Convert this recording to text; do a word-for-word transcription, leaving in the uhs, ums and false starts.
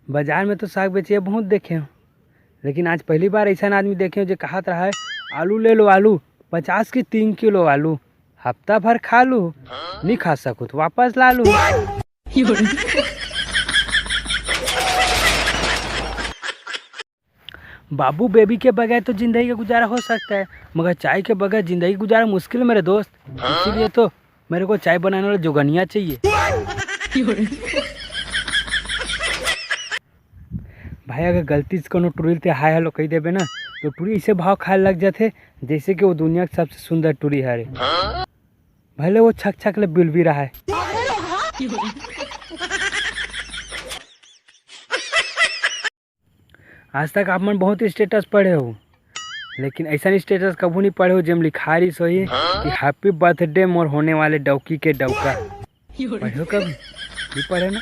बाजार में तो साग बेचे बहुत देखे हूँ, लेकिन आज पहली बार ऐसा आदमी देखे हूँ जो कहत रहा है, "आलू ले लो आलू, पचास की तीन किलो आलू, हफ्ता भर खा लू, नहीं खा सकू तो वापस ला लू।" बाबू, बेबी के बगैर तो जिंदगी का गुजारा हो सकता है, मगर चाय के बगैर जिंदगी गुजारा मुश्किल है मेरे दोस्त। इसीलिए तो मेरे को चाय बनाने वाला जोगनिया चाहिए। भाई, अगर गलती से कोनो टुरी ते हाय हेलो कह देबे ना, तो टुरी ऐसे भाव खाए लग जाते, जैसे कि वो दुनिया के सबसे सुंदर टुरी हरे, भले वो छक छक ले बिल भी रहा है। आज तक आप मन बहुत स्टेटस पढ़े हो, लेकिन ऐसा स्टेटस कभू नहीं पढ़े हो जेम लिखा रही सोही कि "हैप्पी बर्थडे मोर होने वाले डौकी के डौका।" पढ़े हो कभी? नहीं पढ़े ना?